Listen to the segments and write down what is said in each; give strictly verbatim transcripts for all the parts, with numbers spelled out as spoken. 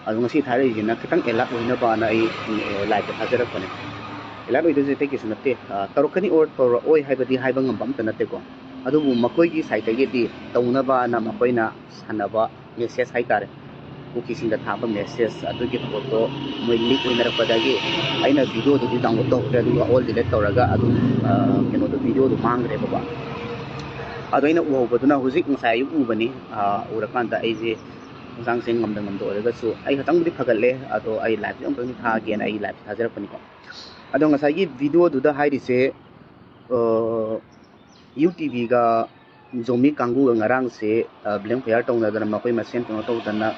ꯑꯗꯣ ꯉꯁꯤ ꯊꯥꯔꯛꯏꯁꯤꯅ ꯈꯤꯇꯪ alert ꯑꯣꯏꯅꯕꯅ ꯑꯩ ꯂꯥꯏꯞꯇ ꯊꯥꯖꯔꯛꯄꯅꯦ꯫ Alert ꯑꯣꯏꯗꯣꯏꯁꯦ ꯑꯇꯩ ꯀꯩꯁꯨ ꯅꯠꯇꯦ, ꯑ, ꯇꯧꯔꯛꯀꯅꯤ or ꯇꯧꯔꯛꯑꯣꯏ ꯍꯥꯏꯕꯗꯤ ꯍꯥꯏꯕ ꯉꯝꯕ ꯑꯝꯇ ꯅꯠꯇꯦꯀꯣ꯫ ꯑꯗꯨꯕꯨ ꯃꯈꯣꯏꯒꯤ ꯁꯥꯏꯠꯇꯒꯤꯗꯤ ꯇꯧꯅꯕꯅ ꯃꯈꯣꯏꯅ ꯁꯥꯟꯅꯕ ꯃꯦꯁꯦꯖ ꯍꯥꯏꯇꯥꯔꯦ, ꯀꯨꯀꯤꯁꯤꯡꯗ ꯊꯥꯕ ꯃꯦꯁꯦꯖ ꯑꯗꯨꯒꯤ ꯄꯣꯠꯇꯣ ꯃꯣꯏ ꯂꯤꯛ ꯑꯣꯏꯅꯔꯛꯄꯗꯒꯤ ꯑꯩꯅ ꯚꯤꯗꯤꯑꯣꯗꯨꯗꯤ ꯗꯥꯎꯟꯂꯣꯗ ꯇꯧꯈ꯭ꯔꯦ, ꯑꯗꯨꯒ ꯑꯣꯜ ꯗꯤꯂꯤꯠ ꯇꯧꯔꯒ ꯑꯗꯨꯝ, ꯑ, ꯀꯩꯅꯣꯗꯣ, ꯚꯤꯗꯤꯑꯣꯗꯣ ꯃꯥꯡꯈ꯭ꯔꯦꯕꯀꯣ꯫ ꯑꯗꯣ ꯑꯩꯅ ꯎꯍꯧꯕꯗꯨꯅ ꯍꯧꯖꯤꯛ ꯉꯁꯥꯏ ꯑꯌꯨꯛ ꯎꯕꯅꯤ꯫ ꯑ, ꯎꯔꯀꯥꯟꯗ ꯑꯩꯁꯦ ꯍꯛꯆꯥꯡꯁꯦ ꯉꯝꯗ ꯉꯝꯗ ꯑꯣꯏꯔꯒꯁꯨ ꯑꯩ ꯈꯤꯇꯪꯕꯨꯗꯤ ꯐꯒꯠꯂꯦ꯫ ꯑꯗꯣ ꯑꯩ ꯂꯥꯏꯞꯁꯦ ꯑꯃꯨꯛꯇꯪꯗꯤ ꯊꯥꯒꯦꯅ ꯑꯩ ꯂꯥꯏꯞꯁꯦ ꯊꯥꯖꯔꯛꯄꯅꯤꯀꯣ꯫ ꯑꯗꯣ ꯉꯁꯥꯏꯒꯤ ꯚꯤꯗꯤꯑꯣꯗꯨꯗ ꯍꯥꯏꯔꯤꯁꯦ, ꯑ, ꯌꯨ ꯇꯤ ꯚꯤꯒ ꯖꯣꯃꯤ ꯀꯥꯡꯕꯨꯒ ꯉꯔꯥꯡꯁꯦ, ꯑ, ꯕ꯭ꯂꯦꯝ ꯐꯌꯥꯔ ꯇꯧꯅꯗꯅ, ꯃꯈꯣꯏ ꯃꯁꯦꯟ ꯀꯩꯅꯣ ꯇꯧꯗꯅ,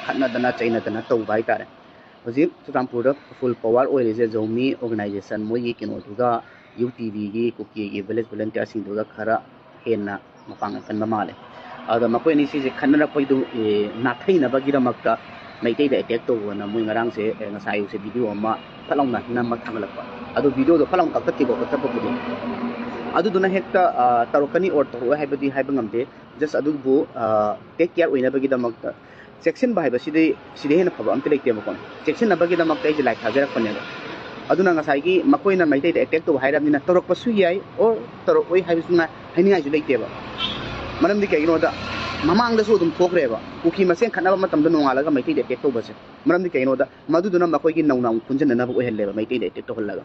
ꯈꯠꯅꯗꯅ ꯆꯩꯅꯗꯅ ꯇꯧꯕ ꯍꯥꯏꯇꯥꯔꯦ꯫ ꯍꯧꯖꯤꯛ ꯆꯨꯔꯆꯥꯟꯄꯨꯔꯗ ꯐꯨꯜ ꯄꯋꯥꯔ ꯑꯣꯏꯔꯤꯁꯦ ꯖꯣꯃꯤ ꯑꯣꯔꯒꯅꯥꯏꯖꯦꯁꯟ, ꯃꯣꯏꯒꯤ ꯀꯩꯅꯣꯗꯨꯒ ꯌꯨ ꯇꯤ ꯚꯤꯒꯤ ꯀꯨꯀꯤꯒꯤ ꯚꯤꯂꯦꯖ ꯚꯣꯂꯨꯟꯇꯤꯌꯔꯁꯤꯡꯗꯨꯒ ꯈꯔ ꯍꯦꯟꯅ ꯃꯄꯥꯡꯒꯜ ꯀꯟꯕ ꯃꯥꯜꯂꯦ꯫ ꯑꯗ ꯃꯈꯣꯏ ꯑꯅꯤꯁꯤꯁꯦ ꯈꯠꯅꯔꯛꯄꯩꯗꯨ, ꯑꯦ, ꯅꯥꯊꯩꯅꯕꯒꯤꯗꯃꯛꯇ ꯃꯩꯇꯩꯗ ꯑꯦꯇꯦꯛ ꯇꯧꯕꯅ ꯃꯣꯏ ꯉꯔꯥꯡꯁꯦ, ꯑꯦ, ꯉꯁꯥꯏ ꯑꯌꯨꯛꯁꯦ ꯚꯤꯗꯤꯑꯣ ꯑꯃ ꯐꯠ ꯂꯥꯎꯅ ꯅꯝꯃ ꯊꯥꯒꯠꯂꯛꯄ꯫ ꯑꯗꯨ ꯚꯤꯗꯤꯑꯣꯗꯣ ꯐꯠ ꯂꯥꯎꯅ ꯀꯛꯊꯠꯈꯤꯕ, ꯀꯛꯊꯠꯄꯕꯨꯗꯤ꯫ ꯑꯗꯨꯗꯨꯅ ꯍꯦꯛꯇ, ꯑ, ꯇꯧꯔꯛꯀꯅꯤ or ꯇꯧꯔꯛꯑꯣꯏ ꯍꯥꯏꯕꯗꯤ ꯍꯥꯏꯕ ꯉꯝꯗꯦ꯫ Just ꯑꯗꯨꯕꯨ, ꯑ, ꯇꯦꯛ ꯀꯤꯌꯔ ꯑꯣꯏꯅꯕꯒꯤꯗꯃꯛꯇ ꯆꯦꯛꯁꯤꯟꯕ ꯍꯥꯏꯕꯁꯤꯗꯤ ꯁꯤꯗꯩ ꯍꯦꯟꯅ ꯐꯕ ꯑꯝꯇ ꯂꯩꯇꯦꯕꯀꯣ꯫ ꯆꯦꯛꯁꯤꯟꯅꯕꯒꯤꯗꯃꯛꯇ ꯑꯩꯁꯦ ꯂꯥꯏꯞ ꯊꯥꯖꯔꯛꯄꯅꯦꯕ꯫ ꯑꯗꯨꯅ ꯉꯁꯥꯏꯒꯤ ꯃꯈꯣꯏꯅ ꯃꯩꯇꯩꯗ ꯑꯦꯇꯦꯛ ꯇꯧꯕ ꯍꯥꯏꯔꯕꯅꯤꯅ ꯇꯧꯔꯛꯄꯁꯨ ꯌꯥꯏ or ꯇꯧꯔꯛꯑꯣꯏ ꯍꯥꯏꯕꯁꯨ ꯉꯥꯏ-, ꯍꯥꯏꯅꯤꯡꯉꯥꯏꯁꯨ ꯂꯩꯇꯦꯕ꯫ ꯃꯔꯝꯗꯤ ꯀꯩꯒꯤꯅꯣꯗ ꯃꯃꯥꯡꯗꯁꯨ ꯑꯗꯨꯝ ꯊꯣꯛꯈ꯭ꯔꯦꯕ, ꯀꯨꯀꯤ ꯃꯁꯦꯟ ꯈꯠꯅꯕ ꯃꯇꯝꯗ ꯅꯣꯡꯉꯥꯜꯂꯒ ꯃꯩꯇꯩꯗ ꯑꯦꯇꯦꯛ ꯇꯧꯕꯁꯦ꯫ ꯃꯔꯝꯗꯤ ꯀꯩꯒꯤꯅꯣꯗ ꯃꯗꯨꯗꯨꯅ ꯃꯈꯣꯏꯒꯤ ꯅꯧꯅ ꯑꯃꯨꯛ ꯄꯨꯟꯁꯤꯟꯅꯅꯕ ꯑꯣꯏꯍꯜꯂꯦꯕ ꯃꯩꯇꯩꯗ ꯑꯦꯇꯦꯛ ꯇꯧꯍꯜꯂꯒ꯫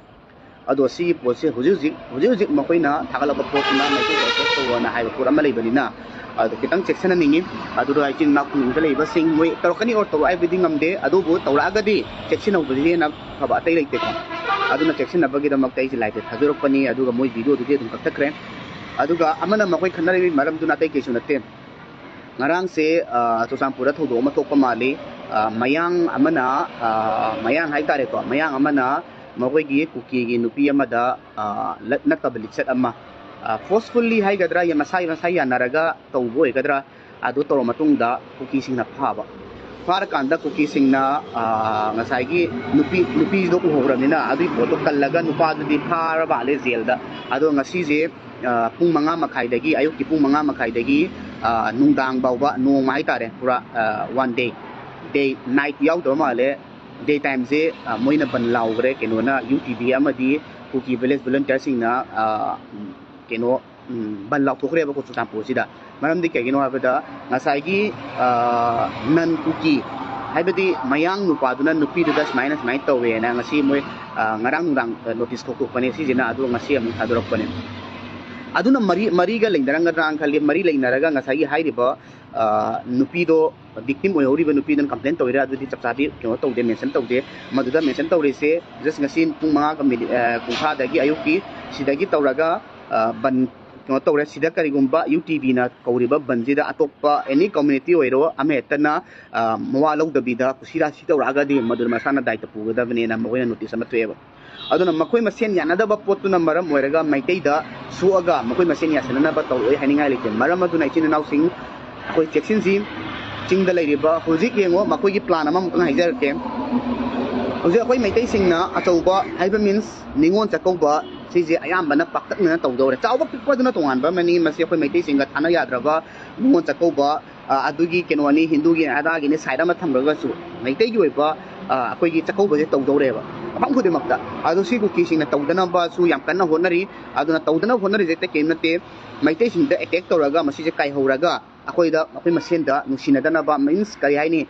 ꯑꯗꯣ ꯁꯤꯒꯤ ꯄꯣꯠꯁꯦ ꯍꯧꯖꯤꯛ ꯍꯧꯖꯤꯛ, ꯍꯧꯖꯤꯛ ꯍꯧꯖꯤꯛ ꯃꯈꯣꯏꯅ ꯊꯥꯒꯠꯂꯛꯄ ꯄꯣꯠꯁꯤꯅ ꯃꯩꯇꯩꯗ ꯑꯦꯇꯦꯛ ꯇꯧꯕꯅ ꯍꯥꯏꯕ ꯄꯣꯠ ꯑꯃ ꯂꯩꯕꯅꯤꯅ, ꯑꯗꯣ ꯈꯤꯇꯪ ꯆꯦꯛꯁꯤꯟꯍꯟꯅꯤꯡꯉꯤ꯫ ꯑꯗꯨꯒ ꯏꯆꯤꯟ ꯏꯅꯥꯎ ꯈꯨꯡꯒꯪꯗ ꯂꯩꯕꯁꯤꯡ, ꯃꯣꯏ ꯇꯧꯔꯛꯀꯅꯤ or ꯇꯧꯔꯛꯑꯣꯏ ꯍꯥꯏꯕꯗꯤ ꯉꯝꯗꯦ, ꯑꯗꯨꯕꯨ ꯇꯧꯔꯛꯑꯒꯗꯤ ꯆꯦꯛꯁꯤꯟꯍꯧꯕꯗꯤ ꯍꯦꯟꯅ ꯐꯕ, ꯑꯇꯩ ꯂꯩꯇꯦꯀꯣ꯫ ꯑꯗꯨꯅ ꯆꯦꯛꯁꯤꯟꯅꯕꯒꯤꯗꯃꯛꯇ ꯑꯩꯁꯦ ꯂꯥꯏꯞꯇ ꯊꯥꯖꯔꯛꯄꯅꯤ, ꯑꯗꯨꯒ ꯃꯣꯏ ꯚꯤꯗꯤꯑꯣꯗꯨꯗꯤ ꯑꯗꯨꯝ ꯀꯛꯊꯠꯈ꯭ꯔꯦ꯫ ꯑꯗꯨꯒ ꯑꯃꯅ ꯃꯈꯣꯏ ꯈꯠꯅꯔꯤꯕꯒꯤ ꯃꯔꯝꯗꯨꯅ ꯑꯇꯩ ꯀꯩꯁꯨ ꯅꯠꯇꯦ꯫ ꯉꯔꯥꯡꯁꯦ, ꯑ, ꯆꯨꯔꯆꯥꯟꯄꯨꯔꯗ ꯊꯧꯗꯣꯛ ꯑꯃ ꯊꯣꯛꯄ ꯃꯥꯜꯂꯤ꯫ ꯑ, ꯃꯌꯥꯡ ꯑꯃꯅ, ꯑ, ꯃꯌꯥꯡ ꯍꯥꯏꯇꯥꯔꯦꯀꯣ, ꯃꯌꯥꯡ ꯑꯃꯅ ꯃꯈꯣꯏꯒꯤ ꯀꯨꯀꯤꯒꯤ ꯅꯨꯄꯤ ꯑꯃꯗ, ꯑ, ꯂꯠ-, ꯅꯠꯇꯕ ꯂꯤꯆꯠ ꯑꯃ, ꯑ, forcefully ꯍꯥꯏꯒꯗ꯭ꯔꯥ, ꯌꯥ-, ꯃꯁꯥ ꯃꯁꯥ ꯌꯥꯅꯔꯒ ꯇꯧꯕ ꯑꯣꯏꯒꯗ꯭ꯔꯥ, ꯑꯗꯨ ꯇꯧꯔ ꯃꯇꯨꯡꯗ ꯀꯨꯀꯤꯁꯤꯡꯅ ꯐꯥꯕ꯫ ꯐꯥꯔꯀꯥꯟꯗ ꯀꯨꯀꯤꯁꯤꯡꯅ, ꯑ, ꯉꯁꯥꯏꯒꯤ ꯅꯨꯄꯤ, ꯅꯨꯄꯤꯗꯣ ꯎꯍꯧꯔꯕꯅꯤꯅ ꯑꯗꯨꯒꯤ ꯄꯣꯠꯇꯣ ꯀꯜꯂꯒ ꯅꯨꯄꯥꯗꯨꯗꯤ ꯐꯥꯔ ꯃꯥꯜꯂꯦ ꯖꯦꯜꯗ꯫ ꯑꯗꯣ ꯉꯁꯤꯁꯦ, ꯑ, ꯄꯨꯡ ꯃꯉꯥ ꯃꯈꯥꯏꯗꯒꯤ, ꯑꯌꯨꯛꯀꯤ ꯄꯨꯡ ꯃꯉꯥ ꯃꯈꯥꯏꯗꯒꯤ, ꯑ, ꯅꯨꯡꯗꯥꯡ ꯐꯥꯎꯕ, ꯅꯣꯡꯃ ꯍꯥꯏꯇꯥꯔꯦ, ꯄꯨꯔꯥ, ꯑ, one day꯫ ꯗꯦ ꯅꯥꯏꯠ ꯌꯥꯎꯗꯕ ꯃꯥꯜꯂꯦ꯫ ꯗꯦ ꯇꯥꯏꯝꯁꯦ ꯃꯣꯏꯅ ꯕꯟ ꯂꯥꯎꯈ꯭ꯔꯦ꯫ ꯀꯩꯅꯣꯅ, ꯌꯨ ꯇꯤ ꯚꯤ ꯑꯃꯗꯤ ꯀꯨꯀꯤ ꯚꯤꯂꯦꯖ ꯚꯣꯂꯨꯟꯇꯤꯌꯔꯁꯤꯡꯅ ꯀꯩꯅꯣ ꯕꯟ ꯂꯥꯎꯊꯣꯛꯈ꯭ꯔꯦꯕꯀꯣ ꯆꯨꯔꯆꯥꯟꯄꯨꯔꯁꯤꯗ꯫ ꯃꯔꯝꯗꯤ ꯀꯩꯒꯤꯅꯣ ꯍꯥꯏꯕꯗ, ꯉꯁꯥꯏꯒꯤ ꯅꯟ ꯀꯨꯀꯤ, ꯍꯥꯏꯕꯗꯤ ꯃꯌꯥꯡ ꯅꯨꯄꯥꯗꯨꯅ ꯅꯨꯄꯤꯗꯨꯗ ꯁꯨꯃꯥꯏꯅ ꯁꯨꯃꯥꯏꯅ ꯇꯧꯋꯦꯅ ꯉꯁꯤ ꯃꯣꯏ ꯉꯔꯥꯡ ꯅꯨꯡꯗꯥꯡ ꯅꯣꯇꯤꯁ ꯊꯣꯛꯇꯣꯛꯄꯅꯦ ꯁꯤꯁꯤꯅ, ꯑꯗꯨꯒ ꯉꯁꯤ ꯑꯃꯨꯛ ꯊꯥꯗꯣꯔꯛꯄꯅꯦ꯫ ꯑꯗꯨꯅ ꯃꯔꯤ ꯃꯔꯤꯒ ꯂꯩꯅꯔꯝꯒꯗ꯭ꯔꯥꯅ ꯈꯜꯂꯤ꯫ ꯃꯔꯤ ꯂꯩꯅꯔꯒ ꯉꯁꯥꯏꯒꯤ ꯍꯥꯏꯔꯤꯕ ꯅꯨꯄꯤꯗꯣ, ꯚꯤꯛꯇꯤꯝ ꯑꯣꯏꯍꯧꯔꯤꯕ ꯅꯨꯄꯤꯗꯨꯅ ꯀꯝꯄ꯭ꯂꯦꯟ ꯇꯧꯔꯤꯔꯥ ꯑꯗꯨꯗꯤ ꯆꯞ ꯆꯥꯕꯤ ꯀꯩꯅꯣ ꯇꯧꯗꯦ, ꯃꯦꯟꯁꯟ ꯇꯧꯗꯦ꯫ ꯃꯗꯨꯗ ꯃꯦꯟꯁꯟ ꯇꯧꯔꯤꯁꯦ ꯖꯁ ꯉꯁꯤ ꯄꯨꯡ ꯃꯉꯥꯒ ꯃꯤꯅꯤꯠ ꯀꯨꯟꯊ꯭ꯔꯥꯗꯒꯤ, ꯑꯌꯨꯛꯀꯤ ꯁꯤꯗꯒꯤ ꯇꯧꯔꯒ ꯕꯟ ꯀꯩꯅꯣ ꯇꯧꯔꯦ꯫ ꯁꯤꯗ ꯀꯔꯤꯒꯨꯝꯕ ꯌꯨ ꯇꯤ ꯚꯤꯅ ꯀꯧꯔꯤꯕ ꯕꯟꯁꯤꯗ ꯑꯇꯣꯞꯄ ꯑꯦꯅꯤ ꯀꯝꯃ꯭ꯌꯨꯅꯤꯇꯤ ꯑꯣꯏꯔꯣ ꯑꯃꯍꯦꯛꯇꯅ ꯃꯋꯥ ꯂꯧꯗꯕꯤꯗ ꯀꯨꯁꯤꯔꯥꯁꯤ ꯇꯧꯔꯛꯑꯒꯗꯤ ꯃꯗꯨ ꯃꯁꯥꯅ ꯗꯥꯏꯇ ꯄꯨꯒꯗꯕꯅꯦꯅ ꯃꯈꯣꯏꯅ ꯅꯣꯇꯤꯁ ꯑꯃ ꯊꯣꯛꯑꯦꯕ꯫ ꯑꯗꯨꯅ ꯃꯈꯣꯏ ꯃꯁꯦꯟ ꯌꯥꯅꯗꯕ ꯄꯣꯠꯇꯨꯅ ꯃꯔꯝ ꯑꯣꯏꯔꯒ ꯃꯩꯇꯩꯗ ꯁꯣꯛꯑꯒ ꯃꯈꯣꯏ ꯃꯁꯦꯟ ꯌꯥꯁꯤꯟꯅꯅꯕ ꯇꯧꯔꯛꯑꯣꯏ ꯍꯥꯏꯅꯤꯡꯉꯥꯏ ꯂꯩꯇꯦ꯫ ꯃꯔꯝ ꯑꯗꯨꯅ ꯏꯆꯤꯟ ꯏꯅꯥꯎꯁꯤꯡ, ꯑꯩꯈꯣꯏ ꯆꯦꯛꯁꯤꯟꯁꯤ꯫ ꯆꯤꯡꯗ ꯂꯩꯔꯤꯕ ꯍꯧꯖꯤꯛ ꯌꯦꯡꯉꯣ, ꯃꯈꯣꯏꯒꯤ ꯄ꯭ꯂꯥꯟ ꯑꯃꯃꯨꯛꯇꯪ ꯍꯥꯏꯖꯔꯛꯀꯦ꯫ ꯍꯧꯖꯤꯛ ꯑꯩꯈꯣꯏ ꯃꯩꯇꯩꯁꯤꯡꯅ ꯑꯆꯧꯕ ꯍꯥꯏꯕ ꯃꯤꯟꯁ ꯅꯤꯉꯣꯜ ꯆꯥꯛꯀꯧꯕ ꯁꯤꯁꯦ ꯑꯌꯥꯝꯕꯅ ꯄꯥꯛꯇꯛꯅꯅ ꯇꯧꯗꯧꯔꯦ꯫ ꯆꯥꯎꯕ ꯄꯤꯛꯄꯗꯨꯅ ꯇꯣꯉꯥꯟꯕ ꯑꯃꯅꯤ, ꯃꯁꯤ ꯑꯩꯈꯣꯏ ꯃꯩꯇꯩꯁꯤꯡꯒ ꯊꯥꯅ ꯌꯥꯗ꯭ꯔꯕ ꯅꯤꯉꯣꯜ ꯆꯥꯛꯀꯧꯕ, ꯑꯗꯨꯒꯤ ꯀꯩꯅꯣꯅꯤ, ꯍꯤꯟꯗꯨꯒꯤ ꯑꯗꯥꯒꯤꯅꯤ ꯁꯥꯏꯠ ꯑꯃ ꯊꯝꯈ꯭ꯔꯒꯁꯨ ꯃꯩꯇꯩꯒꯤ ꯑꯣꯏꯕ ꯑꯩꯈꯣꯏꯒꯤ ꯆꯥꯛꯀꯧꯕꯁꯦ ꯇꯧꯗꯧꯔꯦꯕ ꯃꯐꯝ ꯈꯨꯗꯤꯡꯃꯛꯇ꯫ ꯑꯗꯣ ꯁꯤ ꯀꯨꯀꯤꯁꯤꯡꯅ ꯇꯧꯗꯅꯕꯁꯨ ꯌꯥꯝ ꯀꯟꯅ ꯍꯣꯠꯅꯔꯤ꯫ ꯑꯗꯨꯅ ꯇꯧꯗꯅꯕ ꯍꯣꯠꯅꯔꯤꯁꯦ ꯑꯇꯩ ꯀꯔꯤꯝ ꯅꯠꯇꯦ, ꯃꯩꯇꯩꯁꯤꯡꯗ ꯑꯦꯇꯦꯛ ꯇꯧꯔꯒ ꯃꯁꯤꯁꯦ ꯀꯥꯏꯍꯧꯔꯒ ꯑꯩꯈꯣꯏꯗ, ꯑꯩꯈꯣꯏ ꯃꯁꯦꯟꯗ ꯅꯨꯡꯁꯤꯅꯗꯅꯕ, ꯃꯤꯟꯁ ꯀꯔꯤ ꯍꯥꯏꯅꯤ,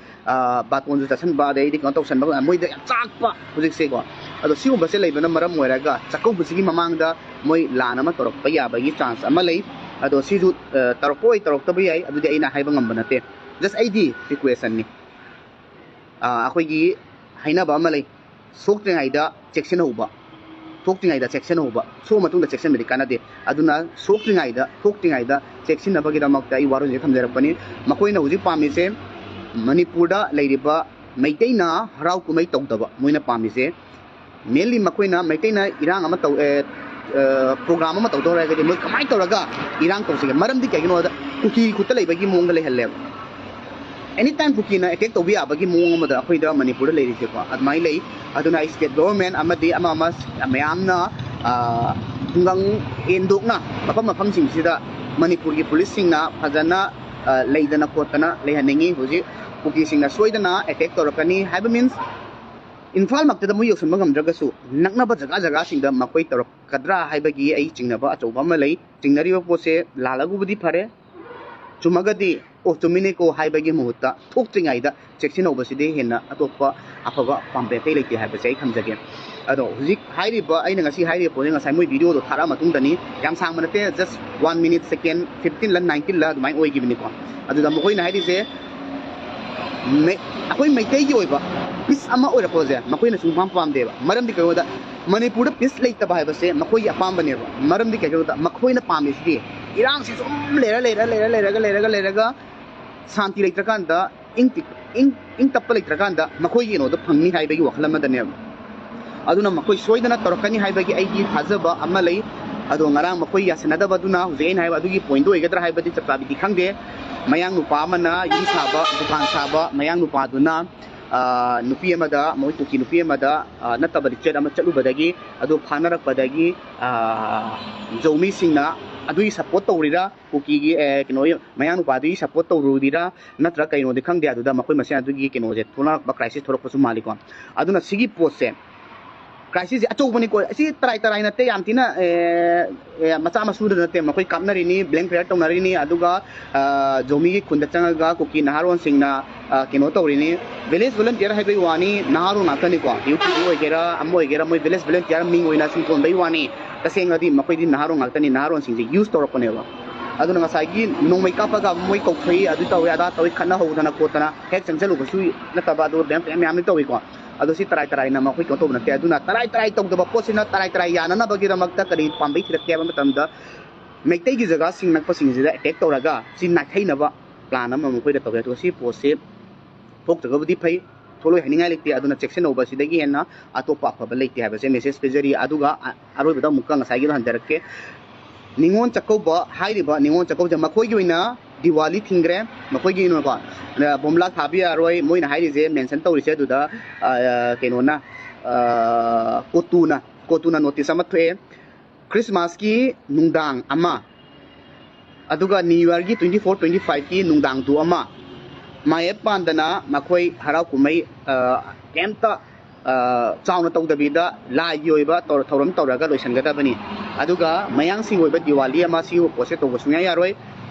ꯕꯥꯇꯣꯟꯁꯨ ꯆꯠꯁꯟꯕ, ꯑꯗꯩꯗꯤ ꯀꯩꯅꯣ ꯇꯧꯁꯟꯕ, ꯃꯣꯏꯗ ꯌꯥꯝ ꯆꯥꯛꯄ ꯍꯧꯖꯤꯛꯁꯦꯀꯣ꯫ ꯑꯗꯣ ꯁꯤꯒꯨꯝꯕꯁꯦ ꯂꯩꯕꯅ ꯃꯔꯝ ꯑꯣꯏꯔꯒ ꯆꯥꯛꯀꯧꯕꯁꯤꯒꯤ ꯃꯃꯥꯡꯗ ꯃꯣꯏ ꯂꯥꯟ ꯑꯃ ꯇꯧꯔꯛꯄ ꯌꯥꯕꯒꯤ ꯆꯥꯟꯁ ꯑꯃ ꯂꯩ꯫ ꯑꯗꯣ ꯁꯤꯁꯨ ꯇꯧꯔꯛꯄ ꯑꯣꯏ ꯇꯧꯔꯛꯇꯕ ꯌꯥꯏ, ꯑꯗꯨꯗꯤ ꯑꯩꯅ ꯍꯥꯏꯕ ꯉꯝꯕ ꯅꯠꯇꯦ꯫ ꯖꯁ ꯑꯩꯗꯤ ꯔꯤꯀ꯭ꯋꯦꯁꯟꯅꯤ꯫ ꯑꯩꯈꯣꯏꯒꯤ ꯍꯥꯏꯅꯕ ꯑꯃ ꯂꯩ, ꯁꯣꯛꯇ꯭ꯔꯤꯉꯩꯗ ꯆꯦꯛꯁꯤꯟꯍꯧꯕ, ꯊꯣꯛꯇ꯭ꯔꯤꯉꯩꯗ ꯆꯦꯛꯁꯤꯟꯍꯧꯕ, ꯁꯣꯛꯑ ꯃꯇꯨꯡꯗ ꯆꯦꯛꯁꯤꯟꯕꯗꯤ ꯀꯥꯟꯅꯗꯦ꯫ ꯑꯗꯨꯅ ꯁꯣꯛꯇ꯭ꯔꯤꯉꯩꯗ, ꯊꯣꯛꯇ꯭ꯔꯤꯉꯩꯗ ꯆꯦꯛꯁꯤꯟꯅꯕꯒꯤꯗꯃꯛꯇ ꯑꯩ ꯋꯥꯔꯣꯜꯁꯦ ꯊꯝꯖꯔꯛꯄꯅꯤ꯫ ꯃꯈꯣꯏꯅ ꯍꯧꯖꯤꯛ ꯄꯥꯝꯃꯤꯁꯦ ꯃꯅꯤꯄꯨꯔꯗ ꯂꯩꯔꯤꯕ ꯃꯩꯇꯩꯅ ꯍꯔꯥꯎ ꯀꯨꯝꯍꯩ ꯇꯧꯗꯕ ꯃꯣꯏꯅ ꯄꯥꯝꯃꯤꯁꯦ꯫ ꯃꯦꯟꯂꯤ ꯃꯈꯣꯏꯅ ꯃꯩꯇꯩꯅ ꯏꯔꯥꯡ ꯑꯃ ꯇꯧ, ꯄ꯭ꯔꯣꯒ꯭ꯔꯥꯝ ꯑꯃ ꯇꯧꯗꯧꯔꯒꯗꯤ ꯃꯣꯏ ꯀꯃꯥꯏꯅ ꯇꯧꯔꯒ ꯏꯔꯥꯡ ꯇꯧꯁꯤꯒꯦ? ꯃꯔꯝꯗꯤ ꯀꯩꯒꯤꯅꯣꯗ ꯀꯨꯀꯤ ꯈꯨꯠꯇ ꯂꯩꯕꯒꯤ ꯃꯑꯣꯡꯗ ꯂꯩꯍꯜꯂꯦꯕ꯫ ꯑꯦꯅꯤ ꯇꯥꯏꯝ ꯀꯨꯀꯤꯅ ꯑꯦꯇꯦꯛ ꯇꯧꯕ ꯌꯥꯕꯒꯤ ꯃꯑꯣꯡ ꯑꯃꯗ ꯑꯩꯈꯣꯏꯗ ꯃꯅꯤꯄꯨꯔꯗ ꯂꯩꯔꯤꯁꯦꯀꯣ ꯑꯗꯨꯃꯥꯏꯅ ꯂꯩ꯫ ꯑꯗꯨꯅ ꯑꯩ ꯁ꯭ꯇꯦꯠ ꯒꯣꯚꯔꯟꯃꯦꯟꯠ ꯑꯃꯗꯤ ꯑꯃ ꯑꯃ ꯃꯌꯥꯝꯅ ꯈꯨꯡꯒꯪ ꯍꯦꯟꯗꯣꯛꯅ ꯃꯐꯝ ꯃꯐꯝꯁꯤꯡꯁꯤꯗ ꯃꯅꯤꯄꯨꯔꯒꯤ ꯄꯨꯂꯤꯁꯁꯤꯡꯅ ꯐꯖꯅ ꯂꯩꯗꯅ ꯈꯣꯠꯇꯅ ꯂꯩꯍꯟꯅꯤꯡꯉꯤ꯫ ꯍꯧꯖꯤꯛ ꯀꯨꯀꯤꯁꯤꯡꯅ ꯁꯣꯏꯗꯅ ꯑꯦꯇꯦꯛ ꯇꯧꯔꯛꯀꯅꯤ ꯍꯥꯏꯕ ꯃꯤꯟꯁ ꯏꯝꯐꯥꯜꯃꯛꯇꯗ ꯃꯣꯏ ꯌꯧꯁꯤꯟꯕ ꯉꯝꯗ꯭ꯔꯒꯁꯨ ꯅꯛꯅꯕ ꯖꯒꯥ ꯖꯒꯥꯁꯤꯡꯗ ꯃꯈꯣꯏ ꯇꯧꯔꯛꯀꯗ꯭ꯔꯥ ꯍꯥꯏꯕꯒꯤ ꯑꯩ ꯆꯤꯡꯅꯕ ꯑꯆꯧꯕ ꯑꯃ ꯂꯩ꯫ ꯆꯤꯡꯅꯔꯤꯕ ꯄꯣꯠꯁꯦ ꯂꯥꯜꯂꯒꯕꯨꯗꯤ ꯐꯔꯦ, ꯆꯨꯝꯃꯒꯗꯤ ꯑꯣ ꯆꯨꯝꯃꯤꯅꯦꯀꯣ ꯍꯥꯏꯕꯒꯤ ꯃꯍꯨꯠꯇ ꯊꯣꯛꯇ꯭ꯔꯤꯉꯩꯗ ꯆꯦꯛꯁꯤꯟꯍꯧꯕꯁꯤꯗꯤ ꯍꯦꯟꯅ ꯑꯇꯣꯞꯄ ꯑꯐꯕ ꯄꯥꯝꯕꯩ ꯑꯇꯩ ꯂꯩꯇꯦ ꯍꯥꯏꯕꯁꯦ ꯑꯩ ꯊꯝꯖꯒꯦ꯫ ꯑꯗꯣ ꯍꯧꯖꯤꯛ ꯍꯥꯏꯔꯤꯕ, ꯑꯩꯅ ꯉꯁꯤ ꯍꯥꯏꯔꯤꯕ ꯄꯣꯠꯁꯦ ꯉꯁꯥꯏ ꯃꯣꯏ ꯚꯤꯗꯤꯑꯣꯗꯣ ꯊꯥꯔꯛꯑ ꯃꯇꯨꯡꯗꯅꯤ, ꯌꯥꯝ ꯁꯥꯡꯕ ꯅꯠꯇꯦ, just one minute second fifteen ꯂ nineteen ꯂ ꯑꯗꯨꯃꯥꯏꯅ ꯑꯣꯏꯈꯤꯕꯅꯤꯀꯣ꯫ ꯑꯗꯨꯗ ꯃꯈꯣꯏꯅ ꯍꯥꯏꯔꯤꯁꯦ ꯃꯩ-, ꯑꯩꯈꯣꯏ ꯃꯩꯇꯩꯒꯤ ꯑꯣꯏꯕ ꯄꯤꯁ ꯑꯃ ꯑꯣꯏꯔꯛꯄꯁꯦ ꯃꯈꯣꯏꯅ ꯁꯨꯡꯄꯥꯝ ꯄꯥꯝꯗꯦꯕ꯫ ꯃꯔꯝꯗꯤ ꯀꯩꯒꯤꯅꯣꯗ ꯃꯅꯤꯄꯨꯔꯗ ꯄꯤꯁ ꯂꯩꯇꯕ ꯍꯥꯏꯕꯁꯦ ꯃꯈꯣꯏꯒꯤ ꯑꯄꯥꯝꯕꯅꯦꯕ꯫ ꯃꯔꯝꯗꯤ ꯀꯩꯒꯤꯅꯣꯗ ꯃꯈꯣꯏꯅ ꯄꯥꯝꯃꯤꯁꯤꯗꯤ ꯏꯔꯥꯡꯁꯦ ꯁꯨꯝ ꯂꯩꯔ ꯂꯩꯔ ꯂꯩꯔ ꯂꯩꯔꯒ ꯂꯩꯔꯒ ꯂꯩꯔꯒ ꯁꯥꯟꯇꯤ ꯂꯩꯇ꯭ꯔꯀꯥꯟꯗ, ꯏꯪ ꯇꯤ-, ꯏꯪ, ꯏꯪ ꯇꯞꯄ ꯂꯩꯇ꯭ꯔꯀꯥꯟꯗ ꯃꯈꯣꯏꯒꯤ ꯀꯩꯅꯣꯗꯣ ꯐꯪꯅꯤ ꯍꯥꯏꯕꯒꯤ ꯋꯥꯈꯜ ꯑꯃꯗꯅꯦꯕ꯫ ꯑꯗꯨꯅ ꯃꯈꯣꯏ ꯁꯣꯏꯗꯅ ꯇꯧꯔꯛꯀꯅꯤ ꯍꯥꯏꯕꯒꯤ ꯑꯩꯒꯤ ꯊꯥꯖꯕ ꯑꯃ ꯂꯩ꯫ ꯑꯗꯣ ꯉꯔꯥꯡ ꯃꯈꯣꯏ ꯌꯥꯁꯟꯅꯗꯕꯗꯨꯅ ꯍꯧꯖꯤꯛ ꯑꯩꯅ ꯍꯥꯏꯕ ꯑꯗꯨꯒꯤ ꯄꯣꯏꯟꯗꯣ ꯑꯣꯏꯒꯗ꯭ꯔꯥ ꯍꯥꯏꯕꯗꯤ ꯆꯞ ꯆꯥꯕꯤꯗꯤ ꯈꯪꯗꯦ꯫ ꯃꯌꯥꯡ ꯅꯨꯄꯥ ꯑꯃꯅ ꯌꯨꯝ ꯁꯥꯕ, ꯗꯨꯀꯥꯟ ꯁꯥꯕ ꯃꯌꯥꯡ ꯅꯨꯄꯥꯗꯨꯅ, ꯑ, ꯅꯨꯄꯤ ꯑꯃꯗ, ꯃꯣꯏ ꯀꯨꯀꯤ ꯅꯨꯄꯤ ꯑꯃꯗ, ꯑ, ꯅꯠꯇꯕ ꯔꯤꯆꯦꯠ ꯑꯃ ꯆꯠꯂꯨꯕꯗꯒꯤ, ꯑꯗꯨ ꯐꯥꯅꯔꯛꯄꯗꯒꯤ, ꯑ, ꯖꯧꯃꯤꯁꯤꯡꯅ ꯑꯗꯨꯒꯤ ꯁꯞꯄꯣꯔꯠ ꯇꯧꯔꯤꯔꯥ, ꯀꯨꯀꯤꯒꯤ, ꯑ, ꯀꯩꯅꯣ, ꯃꯌꯥꯡ ꯅꯨꯄꯥꯗꯨꯒꯤ ꯁꯞꯄꯣꯔꯠ ꯇꯧꯔꯨꯔꯤꯔꯥ, ꯅꯠꯇ꯭ꯔꯥ ꯀꯩꯅꯣꯗꯤ ꯈꯪꯗꯦ꯫ ꯑꯗꯨꯗ ꯃꯈꯣꯏ ꯃꯁꯦꯟ ꯑꯗꯨꯒꯤ ꯀꯩꯅꯣꯁꯦ ꯊꯣꯛꯂꯛꯄ, ꯀ꯭ꯔꯥꯏꯁꯤꯁ ꯊꯣꯛꯂꯛꯄꯁꯨ ꯃꯥꯜꯂꯤꯀꯣ꯫ ꯑꯗꯨꯅ ꯁꯤꯒꯤ ꯄꯣꯠꯁꯦ, ꯀ꯭ꯔꯥꯏꯁꯤꯁꯁꯦ ꯑꯆꯧꯕꯅꯤꯀꯣ꯫ ꯑꯁꯤ ꯇꯔꯥꯏ ꯇꯔꯥꯏ ꯅꯠꯇꯦ, ꯌꯥꯝ ꯊꯤꯅ, ꯑꯦ, ꯑꯦ, ꯃꯆꯥ ꯃꯁꯨꯗ ꯅꯠꯇꯦ꯫ ꯃꯈꯣꯏ ꯀꯥꯞꯅꯔꯤꯅꯤ, ꯕ꯭ꯂꯦꯡ ꯐꯌꯔ ꯇꯧꯅꯔꯤꯅꯤ, ꯑꯗꯨꯒ, ꯑ, ꯖꯣꯃꯤꯒꯤ ꯈꯨꯟꯗ ꯆꯪꯉꯒ ꯀꯨꯀꯤ ꯅꯍꯥꯔꯣꯟꯁꯤꯡꯅ, ꯑ, ꯀꯩꯅꯣ ꯇꯧꯔꯤꯅꯤ꯫ ꯚꯤꯂꯦꯖ ꯚꯣꯂꯨꯟꯇꯤꯌꯔ ꯍꯥꯏꯕꯒꯤ ꯋꯥꯅꯤ, ꯅꯍꯥꯔꯣꯟ ꯉꯥꯛꯇꯅꯤꯀꯣ꯫ ꯌꯨ ꯄꯤꯒꯤ ꯑꯣꯏꯒꯦꯔꯥ, ꯑꯃ ꯑꯣꯏꯒꯦꯔꯥ, ꯃꯣꯏ ꯚꯤꯂꯦꯖ ꯚꯣꯂꯨꯟꯇꯤꯌꯔ ꯃꯤꯡ ꯑꯣꯏꯅ ꯁꯨꯝ ꯊꯣꯟꯕꯒꯤ ꯋꯥꯅꯤ꯫ ꯇꯁꯦꯡꯅꯗꯤ ꯃꯈꯣꯏꯗꯤ ꯅꯍꯥꯔꯣꯟ ꯉꯥꯛꯇꯅꯤ, ꯅꯍꯥꯔꯣꯟꯁꯤꯡꯁꯦ ꯌꯨꯁ ꯇꯧꯔꯛꯄꯅꯦꯕ꯫ ꯑꯗꯨꯅ ꯉꯁꯥꯏꯒꯤ ꯅꯣꯡꯃꯩ ꯀꯥꯞꯄꯒ ꯃꯣꯏ ꯀꯧꯊꯣꯛꯏ, ꯑꯗꯨ ꯇꯧꯏ, ꯑꯗꯥ ꯇꯧꯏ, ꯈꯠꯅ ꯍꯧꯗꯅ ꯈꯣꯠꯇꯅ ꯍꯦꯛ ꯆꯪꯁꯤꯜꯂꯨꯕꯁꯨ ꯅꯠꯇꯕ, ꯑꯗꯨ ꯃꯌꯥꯝ ꯃꯌꯥꯝꯗꯤ ꯇꯧꯏꯀꯣ꯫ ꯑꯗꯣ ꯁꯤ ꯇꯔꯥꯏ ꯇꯔꯥꯏꯅ ꯃꯈꯣꯏ ꯀꯩꯅꯣ ꯇꯧꯕ ꯅꯠꯇꯦ꯫ ꯑꯗꯨꯅ ꯇꯔꯥꯏ ꯇꯔꯥꯏ ꯇꯧꯗꯕ ꯄꯣꯠꯁꯤꯅ ꯇꯔꯥꯏ ꯇꯔꯥꯏ ꯌꯥꯅꯅꯕꯒꯤꯗꯃꯛꯇ ꯀꯔꯤ ꯄꯥꯝꯕꯩ ꯊꯤꯔꯛꯀꯦ ꯍꯥꯏꯕ ꯃꯇꯝꯗ, ꯃꯩꯇꯩꯒꯤ ꯖꯒꯥꯁꯤꯡ ꯅꯛꯄꯁꯤꯡꯁꯤꯗ ꯑꯦꯇꯦꯛ ꯇꯧꯔꯒ ꯁꯤ ꯅꯥꯊꯩꯅꯕ ꯄ꯭ꯂꯥꯟ ꯑꯃ ꯃꯈꯣꯏꯗ ꯇꯧꯋꯦ꯫ ꯑꯗꯨꯒ ꯁꯤ ꯄꯣꯠꯁꯤ ꯊꯣꯛꯇ꯭ꯔꯒꯕꯨꯗꯤ ꯐꯩ, ꯊꯣꯛꯂꯣꯏ ꯍꯥꯏꯅꯤꯡꯉꯥꯏ ꯂꯩꯇꯦ꯫ ꯑꯗꯨꯅ ꯆꯦꯛꯁꯤꯟꯍꯧꯕ ꯁꯤꯗꯒꯤ ꯍꯦꯟꯅ ꯑꯇꯣꯞꯄ ꯑꯐꯕ ꯂꯩꯇꯦ ꯍꯥꯏꯕꯁꯦ ꯃꯦꯁꯦꯖ ꯄꯤꯖꯔꯤ꯫ ꯑꯗꯨꯒ ꯑ-, ꯑꯔꯣꯏꯕꯗ ꯑꯃꯨꯛꯀ ꯉꯁꯥꯏꯒꯤꯗꯣ ꯍꯟꯖꯔꯛꯀꯦ꯫ ꯅꯤꯉꯣꯜ ꯆꯥꯛꯀꯧꯕ ꯍꯥꯏꯔꯤꯕ ꯅꯤꯉꯣꯜ ꯆꯥꯛꯀꯧꯕꯁꯦ ꯃꯈꯣꯏꯒꯤ ꯑꯣꯏꯅ ꯗꯤꯋꯥꯂꯤ ꯊꯤꯡꯈ꯭ꯔꯦ꯫ ꯃꯈꯣꯏꯒꯤ ꯑꯣꯏꯅꯀꯣ, ꯑ, ꯕꯣꯝꯂꯥ ꯊꯥꯕ ꯌꯥꯔꯣꯏ꯫ ꯃꯣꯏꯅ ꯍꯥꯏꯔꯤꯁꯦ, ꯃꯦꯟꯁꯟ ꯇꯧꯔꯤꯁꯦ ꯑꯗꯨꯗ, ꯑ, ꯀꯩꯅꯣꯅ, ꯑ, ꯀꯣꯇꯨꯅ, ꯀꯣꯇꯨꯅ ꯅꯣꯇꯤꯁ ꯑꯃ ꯊꯣꯛꯑꯦ꯫ ꯈ꯭ꯔꯤꯁꯃꯥꯁꯀꯤ ꯅꯨꯡꯗꯥꯡ ꯑꯃ, ꯑꯗꯨꯒ new ꯌꯔꯒꯤ twenty four twenty five ꯀꯤ ꯅꯨꯡꯗꯥꯡꯗꯨ ꯑꯃ, ꯃꯥꯌꯦꯞ ꯄꯥꯟꯗꯅ ꯃꯈꯣꯏ ꯍꯔꯥꯎ ꯀꯨꯝꯍꯩ, ꯑ, ꯀꯩꯝꯇ, ꯑ, ꯆꯥꯎꯅ ꯇꯧꯗꯕꯤꯗ ꯂꯥꯏꯒꯤ ꯑꯣꯏꯕ ꯇꯧ-, ꯊꯧꯔꯝ ꯇꯧꯔꯒ ꯂꯣꯏꯁꯤꯟꯒꯗꯕꯅꯤ꯫ ꯑꯗꯨꯒ ꯃꯌꯥꯡꯁꯤꯡꯒꯤ ꯑꯣꯏꯕ ꯗꯤꯋꯥꯂꯤ ꯑꯃ ꯁꯤꯒꯨꯝꯕ ꯄꯣꯠꯁꯦ ꯇꯧꯕ ꯁꯨꯡꯌꯥ ꯌꯥꯔꯣꯏ꯫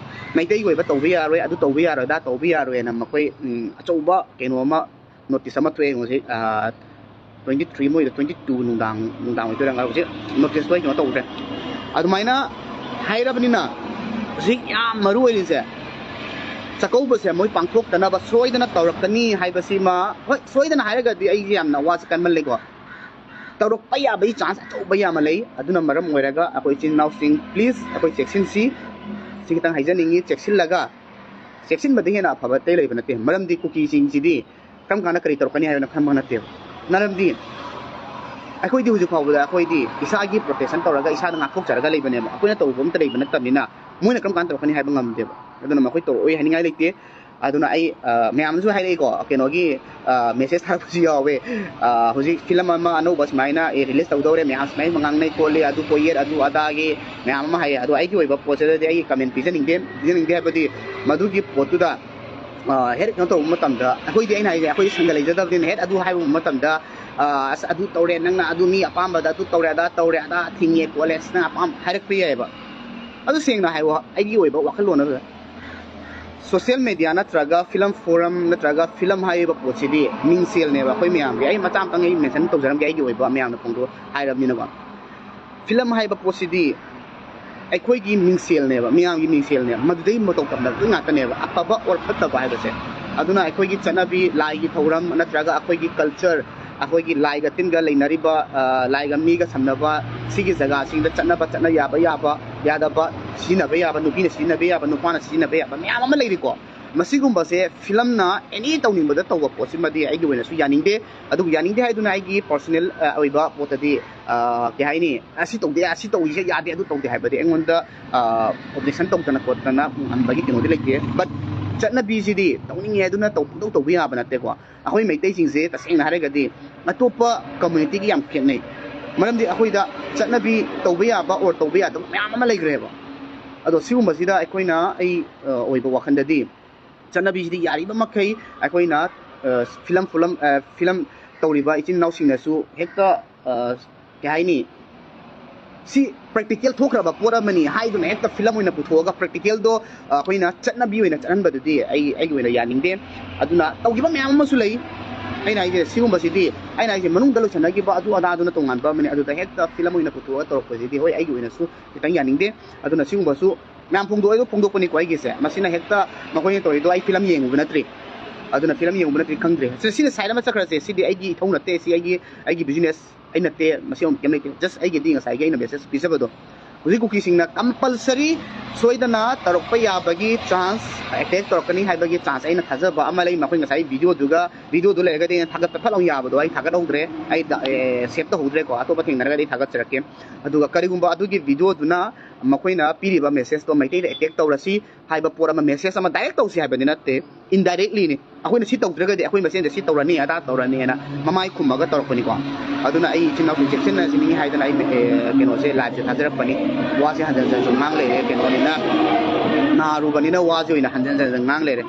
ꯃꯩꯇꯩꯒꯤ ꯑꯣꯏꯕ ꯇꯧꯕ ꯌꯥꯔꯣꯏ, ꯑꯗꯨ ꯇꯧꯕ ꯌꯥꯔꯣꯏ, ꯑꯗꯥ ꯇꯧꯕ ꯌꯥꯔꯣꯏꯅ ꯃꯈꯣꯏ, ꯎꯝ, ꯑꯆꯧꯕ ꯀꯩꯅꯣ ꯑꯃ, ꯅꯣꯇꯤꯁ ꯑꯃ ꯊꯣꯛꯑꯦ ꯍꯧꯖꯤꯛ, ꯑ, twenty three ꯃꯣꯏꯗ twenty two ꯅꯨꯡꯗꯥꯡ, ꯅꯨꯡꯗꯥꯡ ꯑꯣꯏꯗꯣꯏꯔꯥ, ꯍꯧꯖꯤꯛ ꯅꯣꯇꯤꯁ ꯊꯣꯛꯑꯦ ꯀꯩꯅꯣ ꯇꯧꯗ꯭ꯔꯦ꯫ ꯑꯗꯨꯃꯥꯏꯅ ꯍꯥꯏꯔꯕꯅꯤꯅ ꯍꯧꯖꯤꯛ ꯌꯥꯝ ꯃꯔꯨ ꯑꯣꯏꯔꯤꯁꯦ ꯆꯥꯛꯀꯧꯕꯁꯦ ꯃꯣꯏ ꯄꯥꯡꯊꯣꯛꯇꯅꯕ ꯁꯣꯏꯗꯅ ꯇꯧꯔꯛꯀꯅꯤ ꯍꯥꯏꯕꯁꯤꯃ, ꯍꯣꯏ, ꯁꯣꯏꯗꯅ ꯍꯥꯏꯔꯒꯗꯤ ꯑꯩꯁꯦ ꯌꯥꯝꯅ ꯋꯥꯁꯦ ꯀꯟꯃꯜꯂꯦꯀꯣ꯫ ꯇꯧꯔꯛꯄ ꯌꯥꯕꯒꯤ ꯆꯥꯟꯁ ꯑꯆꯧꯕ ꯌꯥꯝ ꯑꯃ ꯂꯩ꯫ ꯑꯗꯨꯅ ꯃꯔꯝ ꯑꯣꯏꯔꯒ ꯑꯩꯈꯣꯏ ꯏꯆꯤꯟ ꯏꯅꯥꯎꯁꯤꯡ, ꯄ꯭ꯂꯤꯖ, ꯑꯩꯈꯣꯏ ꯆꯦꯛꯁꯤꯟꯁꯤ꯫ ꯁꯤ ꯈꯤꯇꯪ ꯍꯥꯏꯖꯅꯤꯡꯉꯤ, ꯆꯦꯛꯁꯤꯜꯂꯒ, ꯆꯦꯛꯁꯤꯟꯕꯗꯒꯤ ꯍꯦꯟꯅ ꯑꯐꯕ ꯑꯇꯩ ꯂꯩꯕ ꯅꯠꯇꯦ꯫ ꯃꯔꯝꯗꯤ ꯀꯨꯀꯤꯁꯤꯡꯁꯤꯗꯤ ꯀꯔꯝ ꯀꯥꯟꯗ ꯀꯔꯤ ꯇꯧꯔꯛꯀꯅꯤ ꯍꯥꯏꯕꯅ ꯈꯪꯕ ꯅꯠꯇꯦꯕ꯫ ꯃꯔꯝꯗꯤ ꯑꯩꯈꯣꯏꯗꯤ ꯍꯧꯖꯤꯛ ꯐꯥꯎꯕꯗ ꯑꯩꯈꯣꯏꯗꯤ ꯏꯁꯥꯒꯤ ꯄ꯭ꯔꯣꯇꯦꯛꯁꯟ ꯇꯧꯔꯒ ꯏꯁꯥꯗ ꯉꯥꯛꯊꯣꯛꯆꯔꯒ ꯂꯩꯕꯅꯦꯕ꯫ ꯑꯩꯈꯣꯏꯅ ꯇꯧꯕ ꯑꯝꯇ ꯂꯩꯕ ꯅꯠꯇꯕꯅꯤꯅ ꯃꯣꯏꯅ ꯀꯔꯝ ꯀꯥꯟꯗ ꯇꯧꯔꯛꯀꯅꯤ ꯍꯥꯏꯕ ꯉꯝꯗꯦꯕ꯫ ꯑꯗꯨꯅ ꯃꯈꯣꯏ ꯇꯧꯔꯛꯑꯣꯏ ꯍꯥꯏꯅꯤꯡꯉꯥꯏ ꯂꯩꯇꯦ꯫ ꯑꯗꯨꯅ ꯑꯩ, ꯑ, ꯃꯌꯥꯝꯅꯁꯨ ꯍꯥꯏꯔꯛꯏꯀꯣ, ꯀꯩꯅꯣꯒꯤ, ꯑ, ꯃꯦꯁꯦꯖ ꯊꯥꯔꯛꯄꯁꯨ ꯌꯥꯎꯋꯦ꯫ ꯑ, ꯍꯧꯖꯤꯛ ꯐꯤꯂꯝ ꯑꯃ ꯑꯅꯧꯕ ꯁꯨꯃꯥꯏꯅ, ꯑꯦ, ꯔꯤꯂꯤꯁ ꯇꯧꯗꯧꯔꯦ, ꯃꯌꯥꯝ ꯁꯨꯃꯥꯏꯅ ꯉꯥꯡꯅꯩ ꯈꯣꯠꯂꯤ, ꯑꯗꯨ ꯀꯣꯌꯦꯠ, ꯑꯗꯨ ꯑꯗꯥꯒꯤ ꯃꯌꯥꯝ ꯑꯃ ꯍꯥꯏꯌꯦ꯫ ꯑꯗꯣ ꯑꯩꯒꯤ ꯑꯣꯏꯕ ꯄꯣꯠꯁꯤꯗꯗꯤ ꯑꯩ ꯀꯃꯦꯟ ꯄꯤꯖꯅꯤꯡꯗꯦ, ꯄꯤꯖꯅꯤꯡꯗꯦ ꯍꯥꯏꯕꯗꯤ ꯃꯗꯨꯒꯤ ꯄꯣꯠꯇꯨꯗ, ꯑ, ꯍꯦꯛ ꯀꯩꯅꯣ ꯇꯧꯕ ꯃꯇꯝꯗ, ꯑꯩꯈꯣꯏꯗꯤ, ꯑꯩꯅ ꯍꯥꯏꯁꯦ, ꯑꯩꯈꯣꯏꯗꯤ ꯁꯪꯒ ꯂꯩꯖꯗꯕꯅꯤꯅ ꯍꯦꯛ ꯑꯗꯨ ꯍꯥꯏꯕ ꯃꯇꯝꯗ, ꯑ, "ꯑꯁ, ꯑꯗꯨ ꯇꯧꯔꯦ, ꯅꯪꯅ ꯑꯗꯨ ꯃꯤ ꯑꯄꯥꯝꯕꯗ ꯑꯗꯨ ꯇꯧꯔꯦ, ꯑꯗꯥ ꯇꯧꯔꯦ, ꯑꯗꯥ ꯊꯤꯡꯉꯦ ꯈꯣꯠꯂꯦ", ꯑꯁ, ꯅꯪ ꯑꯄꯥꯝꯕ ꯍꯥꯏꯔꯛꯄ ꯌꯥꯏꯑꯕ꯫ ꯑꯗꯨ ꯁꯦꯡꯅ ꯍꯥꯏꯌꯣ, ꯑꯩꯒꯤ ꯑꯣꯏꯕ ꯋꯥꯈꯜꯂꯣꯟ ꯑꯗꯨꯗ ꯁꯣꯁꯤꯌꯦꯜ ꯃꯦꯗꯤꯌꯥ ꯅꯠꯇ꯭ꯔꯒ ꯐꯤꯂꯝ ꯐꯣꯔꯝ ꯅꯠꯇ꯭ꯔꯒ ꯐꯤꯂꯝ ꯍꯥꯏꯔꯤꯕ ꯄꯣꯠꯁꯤꯗꯤ ꯃꯤꯡꯁꯦꯜꯅꯦꯕ ꯑꯩꯈꯣꯏ ꯃꯌꯥꯝꯒꯤ꯫ ꯑꯩ ꯃꯆꯥ ꯑꯃꯇꯪ ꯑꯩ ꯃꯦꯟꯁꯟ ꯇꯧꯖꯔꯝꯒꯦ, ꯑꯩꯒꯤ ꯑꯣꯏꯕ ꯃꯌꯥꯝꯅ ꯐꯣꯡꯗꯣꯛ ꯍꯥꯏꯔꯕꯅꯤꯅꯀꯣ꯫ ꯐꯤꯂꯝ ꯍꯥꯏꯕ ꯄꯣꯠꯁꯤꯗꯤ ꯑꯩꯈꯣꯏꯒꯤ ꯃꯤꯡꯁꯦꯜꯅꯦꯕ, ꯃꯤꯌꯥꯝꯒꯤ ꯃꯤꯡꯁꯦꯜꯅꯦꯕ, ꯃꯗꯨꯗꯩ ꯃꯇꯧ ꯇꯝꯅꯕ ꯂꯣꯏ ꯉꯥꯛꯇꯅꯦꯕ, ꯑꯐꯕ or ꯐꯠꯇꯕ ꯍꯥꯏꯕꯁꯦ꯫ ꯑꯗꯨꯅ ꯑꯩꯈꯣꯏꯒꯤ ꯆꯠꯅꯕꯤ, ꯂꯥꯏꯒꯤ ꯊꯧꯔꯝ ꯅꯠꯇ꯭ꯔꯒ ꯑꯩꯈꯣꯏꯒꯤ ꯀꯜꯆꯔ, ꯑꯩꯈꯣꯏꯒꯤ ꯂꯥꯏꯒ ꯇꯤꯟꯒ ꯂꯩꯅꯔꯤꯕ, ꯑ, ꯂꯥꯏꯒ ꯃꯤꯒ ꯁꯝꯅꯕ, ꯁꯤꯒꯤ ꯖꯒꯥꯁꯤꯡꯗ ꯆꯠꯅꯕ, ꯆꯠꯅ ꯌꯥꯕ ꯌꯥꯕ, ꯌꯥꯗꯕ, ꯁꯤꯖꯤꯟꯅꯕ ꯌꯥꯕ, ꯅꯨꯄꯤꯅ ꯁꯤꯖꯤꯟꯅꯕ ꯌꯥꯕ, ꯅꯨꯄꯥꯅ ꯁꯤꯖꯤꯟꯅꯕ ꯌꯥꯕ ꯃꯌꯥꯝ ꯑꯃ ꯂꯩꯔꯤꯀꯣ꯫ ꯃꯁꯤꯒꯨꯝꯕꯁꯦ ꯐꯤꯂꯝꯅ ꯑꯦꯅꯤ ꯇꯧꯅꯤꯡꯕꯗ ꯇꯧꯕ ꯄꯣꯠꯁꯤꯃꯗꯤ ꯑꯩꯒꯤ ꯑꯣꯏꯅꯁꯨ ꯌꯥꯅꯤꯡꯗꯦ꯫ ꯑꯗꯨꯕꯨ ꯌꯥꯅꯤꯡꯗꯦ ꯍꯥꯏꯗꯨꯅ ꯑꯩꯒꯤ ꯄꯔꯁꯣꯅꯦꯜ, ꯑ, ꯑꯣꯏꯕ ꯄꯣꯠꯇꯗꯤ, ꯑ, ꯀꯩ ꯍꯥꯏꯅꯤ, ꯑꯁꯤ ꯇꯧꯗꯦ, ꯑꯁꯤ ꯇꯧꯔꯤꯁꯦ ꯌꯥꯗꯦ, ꯑꯗꯨ ꯇꯧꯗꯦ ꯍꯥꯏꯕꯗꯤ ꯑꯩꯉꯣꯟꯗ, ꯑ, ꯑꯣꯕꯖꯦꯛꯁꯟ ꯇꯧꯗꯅ ꯈꯣꯠꯇꯅ ꯉꯝꯕꯒꯤ ꯀꯩꯅꯣꯗꯤ ꯂꯩꯇꯦ꯫ ꯕꯠ ꯆꯠꯅꯕꯤꯁꯤꯗꯤ ꯇꯧꯅꯤꯡꯉꯦ ꯑꯗꯨꯅ ꯇꯧ-, ꯄꯨꯡꯇꯧ ꯇꯧꯕ ꯌꯥꯕ ꯅꯠꯇꯦꯀꯣ꯫ ꯑꯩꯈꯣꯏ ꯃꯩꯇꯩꯁꯤꯡꯁꯦ ꯇꯁꯦꯡꯅ ꯍꯥꯏꯔꯒꯗꯤ ꯑꯇꯣꯞꯄ ꯀꯝꯃ꯭ꯌꯨꯅꯤꯇꯤꯒ ꯌꯥꯝ ꯈꯦꯠꯅꯩ꯫ ꯃꯔꯝꯗꯤ ꯑꯩꯈꯣꯏꯗ ꯆꯠꯅꯕꯤ ꯇꯧꯕ ꯌꯥꯕ or ꯇꯧꯕ ꯌꯥꯗꯕ ꯃꯌꯥꯝ ꯑꯃ ꯂꯩꯈ꯭ꯔꯦꯕ꯫ ꯑꯗꯣ ꯁꯤꯒꯨꯝꯕꯁꯤꯗ ꯑꯩꯈꯣꯏꯅ, ꯑꯩ, ꯑ, ꯑꯣꯏꯕ ꯋꯥꯈꯜꯗꯗꯤ ꯆꯠꯅꯕꯤꯁꯤꯗꯤ ꯌꯥꯔꯤꯕ ꯃꯈꯩ ꯑꯩꯈꯣꯏꯅ ꯐꯤꯂꯝ ꯐꯨꯂꯝ ꯐꯤꯂꯝ ꯇꯧꯔꯤꯕ ꯏꯆꯤꯟ ꯏꯅꯥꯎꯁꯤꯡꯅꯁꯨ ꯍꯦꯛꯇ ꯀꯩ ꯍꯥꯏꯅꯤ, ꯁꯤ ꯄ꯭ꯔꯦꯛꯇꯤꯀꯦꯜ ꯊꯣꯛꯈ꯭ꯔꯕ ꯄꯣꯠ ꯑꯃꯅꯤ ꯍꯥꯏꯗꯨꯅ ꯍꯦꯛꯇ ꯐꯤꯂꯝ ꯑꯣꯏꯅ ꯄꯨꯊꯣꯛꯑꯒ ꯄ꯭ꯔꯦꯛꯇꯤꯀꯦꯜꯗꯣ ꯑꯩꯈꯣꯏꯅ ꯆꯠꯅꯕꯤ ꯑꯣꯏꯅ ꯆꯠꯍꯟꯕꯗꯨꯗꯤ ꯑꯩ ꯑꯩꯒꯤ ꯑꯣꯏꯅ ꯌꯥꯅꯤꯡꯗꯦ꯫ ꯑꯗꯨꯅ ꯇꯧꯈꯤꯕ ꯃꯌꯥꯝ ꯑꯃꯁꯨ ꯂꯩ꯫ ꯑꯩꯅ ꯍꯥꯏꯁꯦ ꯁꯤꯒꯨꯝꯕꯁꯤꯗꯤ, ꯑꯩꯅ ꯍꯥꯏꯁꯦ ꯃꯅꯨꯡꯗ ꯂꯣꯏꯁꯤꯟꯅꯈꯤꯕ ꯑꯗꯨ ꯑꯗꯥꯗꯨꯅ ꯇꯣꯉꯥꯟꯕ ꯑꯃꯅꯤ꯫ ꯑꯗꯨꯗ ꯍꯦꯛꯇ ꯐꯤꯂꯝ ꯑꯣꯏꯅ ꯄꯨꯊꯣꯛꯑꯒ ꯇꯧꯔꯛꯄꯁꯤꯗꯤ ꯍꯣꯏ ꯑꯩꯒꯤ ꯑꯣꯏꯅꯁꯨ ꯈꯤꯇꯪ ꯌꯥꯅꯤꯡꯗꯦ꯫ ꯑꯗꯨꯅ ꯁꯤꯒꯨꯝꯕꯁꯨ ꯃꯌꯥꯝ ꯐꯣꯡꯗꯣꯛꯑꯣꯏꯗꯣ ꯐꯣꯡꯗꯣꯛꯄꯅꯤꯀꯣ꯫ ꯑꯩꯒꯤꯁꯦ ꯃꯁꯤꯅ ꯍꯦꯛꯇ ꯃꯈꯣꯏꯅ ꯇꯧꯔꯤꯗꯣ ꯑꯩ ꯐꯤꯂꯝ ꯌꯦꯡꯉꯨꯕ ꯅꯠꯇ꯭ꯔꯤ꯫ ꯑꯗꯨꯅ ꯐꯤꯂꯝ ꯌꯦꯡꯉꯨꯕ ꯅꯠꯇ꯭ꯔꯤ, ꯈꯪꯗ꯭ꯔꯦ꯫ ꯁꯤ- ꯁꯤꯅ ꯁꯥꯏꯠ ꯑꯃ ꯆꯠꯈ꯭ꯔꯁꯦ꯫ ꯁꯤꯗꯤ ꯑꯩꯒꯤ ꯏꯊꯧ ꯅꯠꯇꯦ꯫ ꯁꯤ ꯑꯩꯒꯤ ꯑꯩꯒꯤ ꯕꯤꯖꯤꯅꯦꯁ ꯑꯩ ꯅꯠꯇꯦ꯫ ꯃꯁꯤ ꯑꯃꯨꯛ ꯀꯩꯝ ꯂꯩꯇꯦ꯫ ꯖꯁ ꯑꯩꯒꯤꯗꯤ ꯉꯁꯥꯏꯒꯤ ꯑꯩꯅ ꯃꯦꯁꯦꯖ ꯄꯤꯖꯕꯗꯣ, ꯍꯧꯖꯤꯛ ꯀꯨꯀꯤꯁꯤꯡꯅ ꯀꯝꯄꯜꯁꯔꯤ ꯁꯣꯏꯗꯅ ꯇꯧꯔꯛꯄ ꯌꯥꯕꯒꯤ ꯆꯥꯟꯁ, ꯑꯦꯇꯦꯛ ꯇꯧꯔꯛꯀꯅꯤ ꯍꯥꯏꯕꯒꯤ ꯆꯥꯟꯁ ꯑꯩꯅ ꯊꯥꯖꯕ ꯑꯃ ꯂꯩ꯫ ꯃꯈꯣꯏ ꯉꯁꯥꯏ ꯚꯤꯗꯤꯑꯣꯗꯨꯒ, ꯚꯤꯗꯤꯑꯣꯗꯨ ꯂꯩꯔꯒꯗꯤ ꯑꯩꯅ ꯊꯥꯒꯠꯄ ꯐꯠ ꯂꯥꯎꯅ ꯌꯥꯕꯗꯣ ꯑꯩ ꯊꯥꯒꯠꯍꯧꯗ꯭ꯔꯦ꯫ ꯑꯩ ꯁꯦꯞ ꯇꯧꯍꯧꯗ꯭ꯔꯦꯀꯣ꯫ ꯑꯇꯣꯞꯄ ꯊꯦꯡꯅꯔꯒꯗꯤ ꯑꯩ ꯊꯥꯒꯠꯆꯔꯛꯀꯦ꯫ ꯑꯗꯨꯒ ꯀꯔꯤꯒꯨꯝꯕ ꯑꯗꯨꯒꯤ ꯚꯤꯗꯤꯑꯣꯗꯨꯅ ꯃꯈꯣꯏꯅ ꯄꯤꯔꯤꯕ ꯃꯦꯁꯦꯖꯇꯣ ꯃꯩꯇꯩꯗ ꯑꯦꯇꯦꯛ ꯇꯧꯔꯁꯤ ꯍꯥꯏꯕ ꯄꯣꯠ ꯑꯃ, ꯃꯦꯁꯦꯖ ꯑꯃ ꯗꯥꯏꯔꯦꯛ ꯇꯧꯁꯤ ꯍꯥꯏꯕꯗꯤ ꯅꯠꯇꯦ, ꯏꯟꯗꯥꯏꯔꯦꯛꯂꯤꯅꯤ꯫ ꯑꯩꯈꯣꯏꯅ ꯁꯤ ꯇꯧꯗ꯭ꯔꯒꯗꯤ ꯑꯩꯈꯣꯏ ꯃꯁꯦꯟꯗ ꯁꯤ ꯇꯧꯔꯅꯤ, ꯑꯗꯥ ꯇꯧꯔꯅꯤ ꯍꯥꯏꯅ ꯃꯃꯥꯏ ꯈꯨꯝꯃꯒ ꯇꯧꯔꯛꯄꯅꯤꯀꯣ꯫ ꯑꯗꯨꯅ ꯑꯩ ꯏꯆꯤꯟ ꯏꯅꯥꯎꯁꯤꯡ ꯆꯦꯛꯁꯤꯟꯅꯁꯤꯅꯤꯡꯉꯤ ꯍꯥꯏꯗꯅ ꯑꯩ, ꯑꯦ, ꯀꯩꯅꯣꯁꯦ, ꯂꯥꯏꯞꯁꯦ ꯊꯥꯖꯔꯛꯄꯅꯤ, ꯋꯥꯁꯦ ꯍꯟꯖꯟ ꯍꯟꯖꯟꯁꯨ ꯉꯥꯡ ꯂꯩꯔꯦ꯫ ꯀꯩꯅꯣꯅꯤꯅ, ꯅꯥꯔꯨꯕꯅꯤꯅ ꯋꯥꯁꯦ ꯑꯣꯏꯅ ꯍꯟꯖꯟ ꯍꯟꯖꯟ ꯉꯥꯡ ꯂꯩꯔꯦ꯫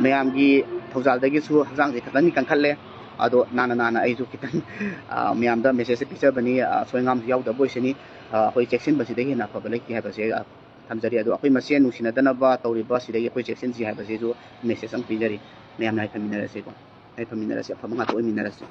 ꯃꯌꯥꯝꯒꯤ ꯊꯧꯖꯥꯜꯗꯒꯤꯁꯨ ꯍꯛꯆꯥꯡꯁꯦ ꯈꯤꯇꯪꯗꯤ ꯀꯟꯈꯠꯂꯦ꯫ ꯑꯗꯣ ꯅꯥꯅ ꯅꯥꯅ ꯑꯩꯁꯨ ꯈꯤꯇꯪ, ꯑ, ꯃꯌꯥꯝꯗ ꯃꯦꯁꯦꯖꯁꯦ ꯄꯤꯖꯕꯅꯤ꯫ ꯑ, ꯑꯁꯣꯏ ꯑꯉꯥꯝꯁꯨ ꯌꯥꯎꯗꯕ ꯑꯣꯏꯁꯅꯤ꯫ ꯑ, ꯑꯩꯈꯣꯏ ꯆꯦꯛꯁꯤꯟꯕꯁꯤꯗꯒꯤ ꯍꯦꯟꯅ ꯑꯐꯕ ꯂꯩꯇꯦ ꯍꯥꯏꯕꯁꯦ, ꯑ, ꯊꯝꯖꯔꯤ꯫ ꯑꯗꯣ ꯑꯩꯈꯣꯏ ꯃꯁꯦꯟ ꯅꯨꯡꯁꯤꯅꯗꯅꯕ ꯇꯧꯔꯤꯕ ꯁꯤꯗꯒꯤ ꯑꯩꯈꯣꯏ ꯆꯦꯛꯁꯤꯟꯁꯤ ꯍꯥꯏꯕꯁꯤꯁꯨ ꯃꯦꯁꯦꯖ ꯑꯃ ꯄꯤꯖꯔꯤ꯫ ꯃꯌꯥꯝ ꯌꯥꯏꯐꯃꯤꯟꯅꯔꯁꯤꯀꯣ, ꯌꯥꯏꯐꯃꯤꯟꯅꯔꯁꯤ, ꯑꯐꯕ ꯉꯥꯛꯇ ꯑꯣꯏꯃꯤꯟꯅꯔꯁꯤ꯫